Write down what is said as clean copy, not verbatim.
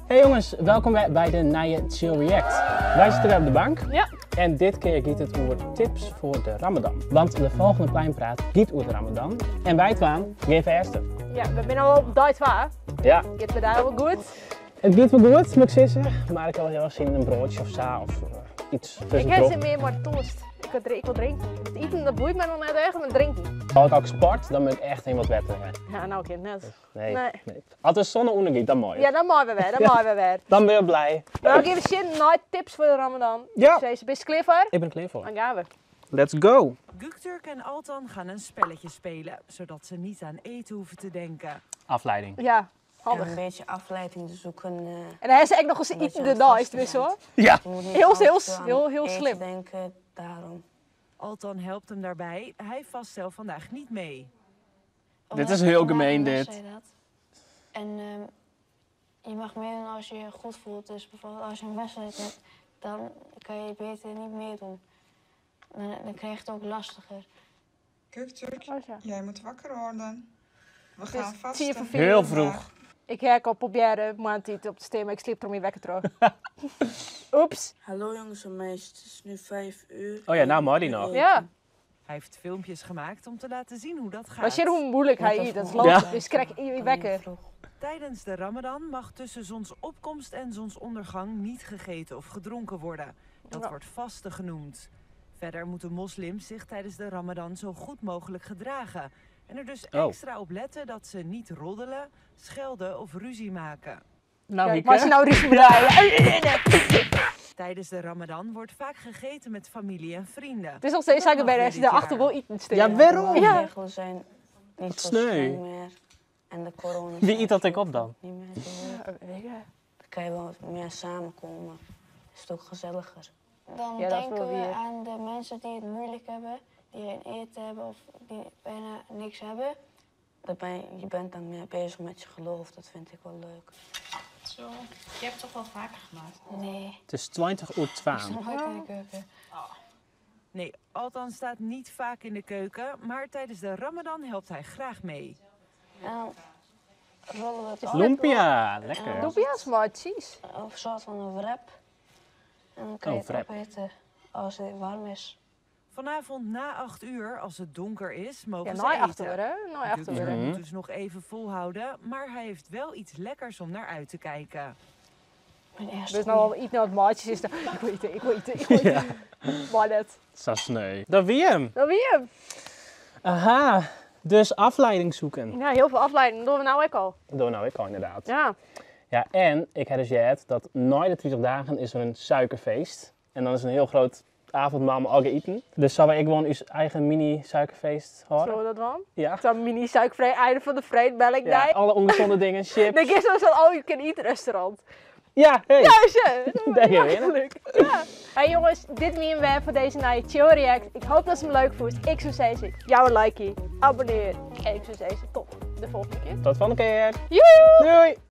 Hey jongens, welkom wer by de nije Chill React. Wy sitte wer op de bank. Ja. En dit kear giet it oer tips foar de Ramadan. Want de folgjende Pleinpraat giet oer de Ramadan. En wy twaen gean fêste. Ja, we binne al op dei 2. Ja. Giet it dêr wol goed? It giet wol goed, moat ik sizze. Mar ik ha wol hiel erch sin yn in broadsje of sa of iets Ik tuskentroch. ha sin mear mei de toast. Ik wil, ik wil drinken. Het iten dat boeit my noch net echt, mar drinken. As ik sport, dan moat ik echt even wat wetter ha. Ja, no kin it net. Nee. Nee. Nee. As de sinne ûndergiet, dan mei it. Ja, dan meie we wer, dan meie we wer. Dan binne we blij. No gean we sjen nei tips foar de Ramadan. Ja. Sizze, bist klear foar? Ik bin klear foar. Dan gean we. Let's go! Göktürk en Altan gaan een spelletje spelen, zodat ze niet aan eten hoeven te denken. Afleiding. Ja, En handich. een beetje afleiding te zoeken. En dan ha se ek noch ris Omdat iten je aan het derneist, vasten wist bent. hoor. Ja. Je moet niet Heel, al te heel, veel aan heel, heel eten slim. denken, daarom. Altan helpt hem daarbij. Hij vast zelf vandaag niet mee. Dit is heel gemeen, dit. Dat. En je mag meedoen als je je goed voelt. Dus bijvoorbeeld als je een wedstrijd hebt, dan kan je beter niet meedoen. Dan krijg je het ook lastiger. Göktürk, Oh, ja. jij moet wakker worden. We Het is gaan tien voor vasten. vier. Heel vroeg. Ik heb al proberen moarntiid op te stean, mar ik sliep troch myn wekker troch. Oeps. Hallo jongens en meisjes, het is nu 5 uur. Oh ja, nou mooi die nog. Ja. Hij heeft filmpjes gemaakt om te laten zien hoe dat gaat. Maar zie je hoe moeilijk hij is? Dat is logisch. Dus krijg je je wekker. Tijdens de Ramadan mag tussen zonsopkomst en zonsondergang niet gegeten of gedronken worden. Dat wordt vasten genoemd. Verder moeten moslims zich tijdens de Ramadan zo goed mogelijk gedragen. En er dus Oh. extra op letten dat ze niet roddelen, schelden of ruzie maken. Nou, Kijk, Hieke. maar als je nou ruzie moet draaien. Tijdens de Ramadan wordt vaak gegeten met familie en vrienden. Het is nog steeds Dat eigenlijk mag bij weer de dit daarachter jaar. wil eten staan. Ja, waarom? De Ja. maatregelen zijn niet zo sneu. streng meer. En de corona. Wie eet dat ik op dan? Niet meer zo leuk. Ja, weet ik. Dan kan je wel wat meer samenkomen. Is het ook gezelliger. Dan Ja, dat is denken wel we weer. aan de mensen die het moeilijk hebben, die geen eten hebben of die bijna niks hebben. Dan ben je, je bent dan meer bezig met je geloof, dat vind ik wel leuk. Zo. Je hebt toch wel vaker gemaakt? Nee, Het is 20 uur ik sta 12. nooit in de keuken. Nee, Altan staat niet vaak in de keuken, maar tijdens de Ramadan helpt hij graag mee. En dan rollen we het op. Lumpia, lekker. Lumpia's, maar cheese. Of een soort van een wrap. En dan kan Oh, je het wrap. opeten als het warm is. Vanavond na 8 uur, als het donker is, mogen Ja, ze nou eten. achter, hè? Nou achter. Göktürk moet Mhm. dus nog even volhouden, maar hij heeft wel iets lekkers om naar uit te kijken. Mijn eerste Dus nou al iets naar het maatjes is. Dan, ik wil eten, ik wil eten, ik wil eten. Maar net. Zo sneu. Dat wie hem. Dat wie hem. Aha, dus afleiding zoeken. Ja, heel veel afleiding. Dat doen we nou ook al. Dat doen we nou ook al inderdaad. Ja. Ja, en ik heb dus gehoord dat na de 30 dagen is er een suikerfeest. En dan is een heel groot avondmaal met alle eten. Dus zal ik gewoon uw eigen mini suikerfeest houden? Zullen we dat doen? Ja. Zo'n mini suikervrij einde van de vreedmelk. Ja, Nee. alle ongezonde dingen, chips. Dan is zo'n all you can eat restaurant. Ja, hey. Ja, is je. Daar ga je Ja, leuk. Ja. Hey jongens, dit wie hem weer voor deze nieuwe Chill React. Ik hoop dat ze hem leuk vond. Ik zou zeggen, jouw likey, abonneer. En ik zou zeggen, tot de volgende keer. Tot de volgende keer. Joe! Doei!